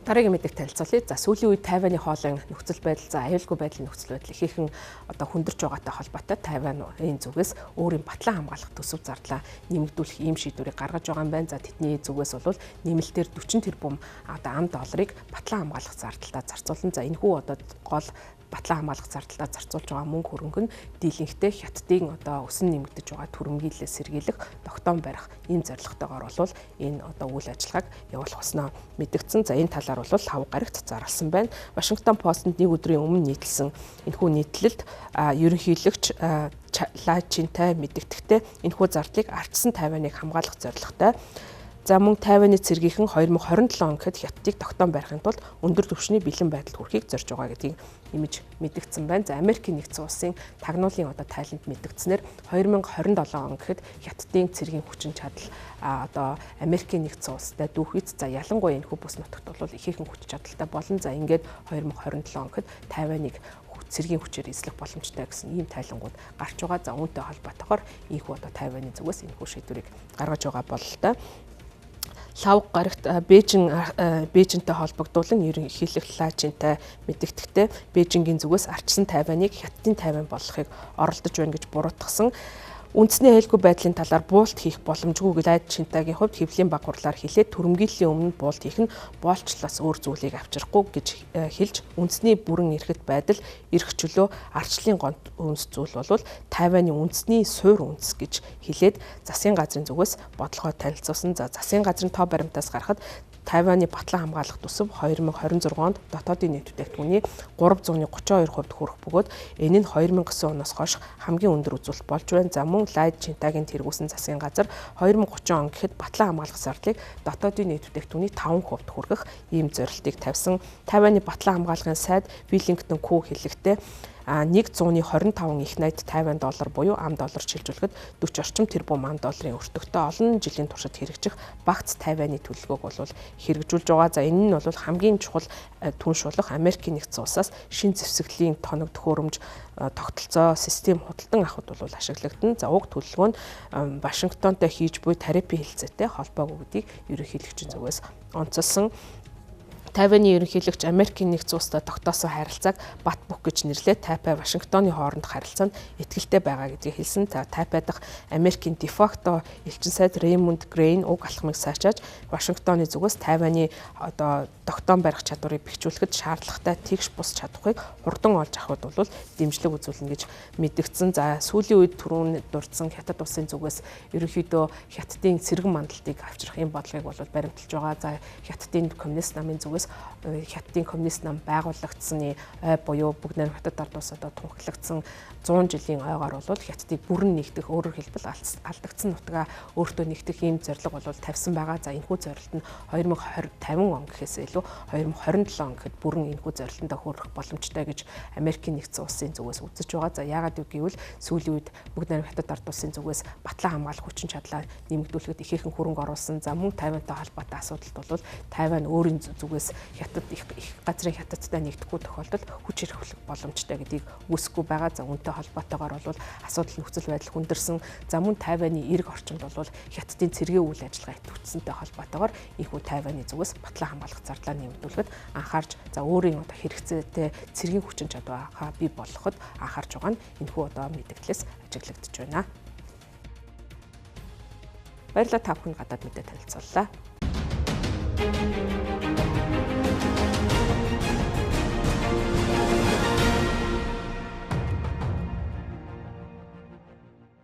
Дараагийн мэдээг танилцуулъя. За сүүлийн үед Тайваны хоолын нөхцөл байдал, за аюулгүй байдлын нөхцөл байдал ихээхэн одоо хүндэрч байгаатай холбоотой Тайваны зүгээс өөрийн батлан хамгаалах төсөв зардлаа нэмэгдүүлэх ийм шийдвэрийг гаргаж байгаа юм байна. За тэдний зүгээс бол нэмэлтээр 40 тэрбум одоо ам долларыг батлан хамгаалах зардалдаа зарцуулна. За энэхүү одоо гол батлан хамгаалах зардалдаа зарцуулж байгаа мөнгө хөрөнгө нь дийлэнхтэй Хятадын одоо өсөн нэмэгдэж байгаа түрэмгийлэлээс сэргийлэх, тогтоон барих ийм зорилготойгоор бол энэ одоо үйл ажиллагааг явуулах болсноо мэдэгдсэн. За энэ талаар бол лав гарагт зарласан байна. Вашингтон Пост-нд нэг өдрийн өмнө нийтлсэн энэхүү нийтлэлд ерөнхийлөгч Лай Чинтай мэдэгдэхдээ энэхүү зардлыг ардсан Тайваныг хамгаалах зорилготой. За мөн Тайваны цэргийнхэн 2027 он гэхэд Хятадыг тогтоон барихын тулд өндөр түвшний бэлэн байдалд хүрэхийг зорж байгаа гэдгийг нэмж мэдэгдсэн байна. За Америкийн нэгдсэн улсын тагнуулын одоо тайланд мэдэгдснээр 2027 он гэхэд Хятадын цэргийн хүчин чадал одоо Америкийн нэгдсэн улстай дүүхийц, за ялангуяа энэхүү бүс нутагт бол ихээхэн хүч чадалтай болно. За ингээд 2027 он гэхэд Тайваныг цэргийн хүчээр эзлэх боломжтой гэсэн ийм тайлангууд гарч байгаа. За үүнтэй холбоотойгоор ийхүү одоо Тайваны зүгээс энэхүү шийдвэрийг гаргаж байгаа бололтой. Лав гарагт Бээжинтэй холбогдуулан ерөнхийлөгч Лай Чинтай мэдэгдэхдээ Бээжингийн зүгээс ардчсан Тайваныг Хятадын Тайван болгохыг оролдож байна гэж буруутгасан. Үндэсний аюулгүй байдлын талаар буулт хийх боломжгүй гэж Лай Чинтагийн хувьд хэвлэлийн баг хурлаар хэлээд түрэмгийллийн өмнө буулт хийх нь боолчлоос өөр зүйлийг авчрахгүй гэж хэлж үндэсний бүрэн эрхт байдал, эрх чөлөө, ардчлалын гонт үндэс зүйл бол Тайваны үндэсний суур үндэс гэж хэлээд засгийн газрын зүгээс бодлогоо танилцуулсан. За засгийн газрын тоо баримтаас гарахад Тайваны батлан хамгаалах төсөв 2026 онд дотоодын нийт бүтээгдэхүүний 332% хүрэх бөгөөд энэ нь 2009 оноос хойш хамгийн өндөр үзүүлэлт болж байна. За мөн Лай Чинтагийн тэргүүлсэн засгийн газар 2030 он гэхэд батлан хамгаалах зардлыг дотоодын нийт бүтээгдэхүүний 5% хүргэх ийм зорилтыг тавьсан. Тайваны батлан хамгаалгын сайд Веллингтон Ку хэлэхдээ 125 их найд Тайван доллар буюу ам доллар шилжүүлэхэд 40 орчим тэрбум ам долларын өртөгтэй олон жилийн туршид хэрэгжих багц Тайваны төлөвлөгөөг бол хэрэгжүүлж байгаа. За энэ нь бол хамгийн чухал түнш болох Америкийн нэгдсэн улсаас шин зэвсэглийн тоног төхөөрөмж, тогтолцоо, систем худалдан авахд бол ашиглагдана. За уг төлөвлөгөө нь Вашингтонтой хийж буй тарифын хэлцээтэй холбоогүй гэдгийг ерөнхийлөгчийн зүгээс онцолсон. Тайваны ерөнхийлөгч Америкийн нэгдсэн улстай тогтоосон харилцааг бат бөх гэж нэрлээд Тайпай Вашингтоны хоорондох харилцаанд итгэлтэй байгаа гэдгийг хэлсэн. Тайпай дахь Америкийн дефакто элчин сайд Реймонд Грейн уг алхмыг сайшааж Вашингтоны зүгээс Тайваны одоо тогтоон барих чадварыг бэхжүүлэхэд шаардлагатай тэгш бус чадварыг хурдан олж авахд бол дэмжлэг үзүүлнэ гэж мэдэгдсэн. За сүүлийн үед түрүүн дурдсан Хятад улсын зүгээс ерөнхийдөө Хятадын цэргэн мандалтыг авчрах юм бодлогыг бол баримталж байгаа. За Хятадын коммунист намын зүгээс Хятадын коммунист нам байгуулагдсаны ой буюу бүгд найрамд Хятад ард улс одоо тунхаглагдсан 100 жилийн ойгоор бол Хятадыг бүрэн нэгдэх, өөрөөр хэлбэл алдагдсан нутгаа өөртөө нэгдэх ийм зорилго бол тавьсан байгаа. За энэхүү зорилт нь 2050 он гэхээс илүү 2027 он гэхэд бүрэн энэхүү зорилтонд хүрэх боломжтой гэж Америкийн нэгдсэн улсын зүгээс үзэж байгаа. За яагаад гэвэл сүүлийн үед бүгд найрамд Хятад ард улсын зүгээс батлан хамгаалах хүчин чадлаа нэмэгдүүлэхэд ихээхэн хөрөнгө оруулсан. За мөн Тайвантай холбоотой асуудалд бол Тайван өөрийн зүгээс Хятад их газрын Хятадтай нэгдэхгүй тохиолдолд хүч хэрэглэх боломжтой гэдгийг үүсэхгүй байгаа. За үүнтэй холбоотойгоор бол асуудал нөхцөл байдал хүндэрсэн. За мөн Тайваны эрг орчинд бол Хятадын цэргийн үйл ажиллагаа идэвхжсэнтэй холбоотойгоор ийхүү Тайваны зүгээс батлан хамгаалах зардлаа нэмэгдүүлэхэд анхаарч, за өөрийн одоо хэрэгцээтэй цэргийн хүчин чадвараа бий болгоход анхаарч байгаа нь энэхүү одоо мэдэгдлээс ажиглагдаж байна. Баярлалаа, та бүхэнд гадаад мэдээ танилцууллаа.